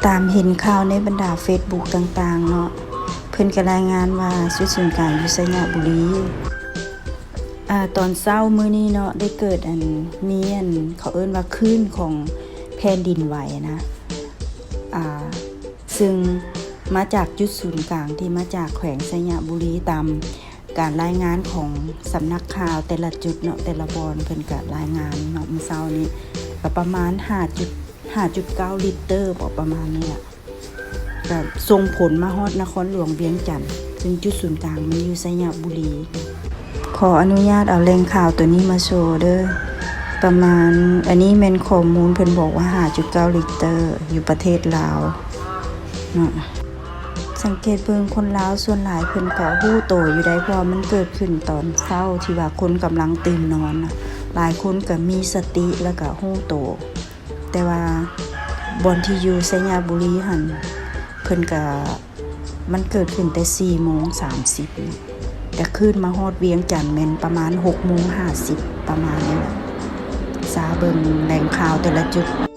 ຕາມເຫັນຂ່າວໃນບັນດາເຟສບຸກຕ່າງໆເນາະ ເພິ່ນກໍລາຍງານວ່າຈຸດສູນກາງຢູ່ໄຊຍະບູລີ. ອາ ຕອນເຊົ້າມື້ນີ້ເນາະ ໄດ້ເກີດອັນ ມີອັນ ເຂົາເອີ້ນວ່າຄື້ນຂອງແຜ່ນດິນໄຫວນະ ອາ ຊຶ່ງມາຈາກຈຸດສູນກາງທີ່ມາຈາກແຂວງໄຊຍະບູລີ ຕາມ ການລາຍງານຂອງສຳນັກຂ່າວແຕ່ລະຈຸດເນາະ ແຕ່ລະບ່ອນເພິ່ນກະລາຍງານເນາະ ມື້ເຊົ້ານີ້ກະປະມານຫ້າຈຸດ ຫ້າຈຸດເກົ້າລິດເຕີບໍ ປະມານນີ້ລະ ກະສົ່ງຜົນມາຮອດນະຄອນຫຼວງວຽງຈັນ ຊຶ່ງຈຸດສູນກາງມັນຢູ່ໄຊຍະບູລີ. ຂໍອະນຸຍາດເອົາແຫຼ່ງຂ່າວໂຕນີ້ມາໂຊເດີ ປະມານ ອັນນີ້ແມ່ນຂໍ້ມູນເພິ່ນບອກວ່າຫ້າຈຸດເກົ້າລິດເຕີ ຢູ່ປະເທດລາວເນາະ. ສັງເກດເບິ່ງຄົນລາວສ່ວນຫຼາຍເພິ່ນກະຮູ້ໂຕຢູ່ໄດ໋ ເພາະວ່າມັນເກີດຂຶ້ນຕອນເຊົ້າທີ່ວ່າຄົນກຳລັງຕື່ນນອນນະ ຫຼາຍຄົນກະມີສະຕິແລ້ວກະຮູ້ໂຕ ແຕ່ວ່າບ່ອນທີ່ຢູ່ໄຊຍະບູລີຫັ້ນ ເພິ່ນກະ ມັນເກີດຂຶ້ນແຕ່ສີ່ໂມງສາມສິບ ແຕ່ຄື້ນມາຮອດວຽງຈັນແມ່ນປະມານຫົກໂມງຫ້າສິບ ປະມານນີ້ແຫຼະ ຊາເບິ່ງແຫຼ່ງຂ່າວແຕ່ລະຈຸດ.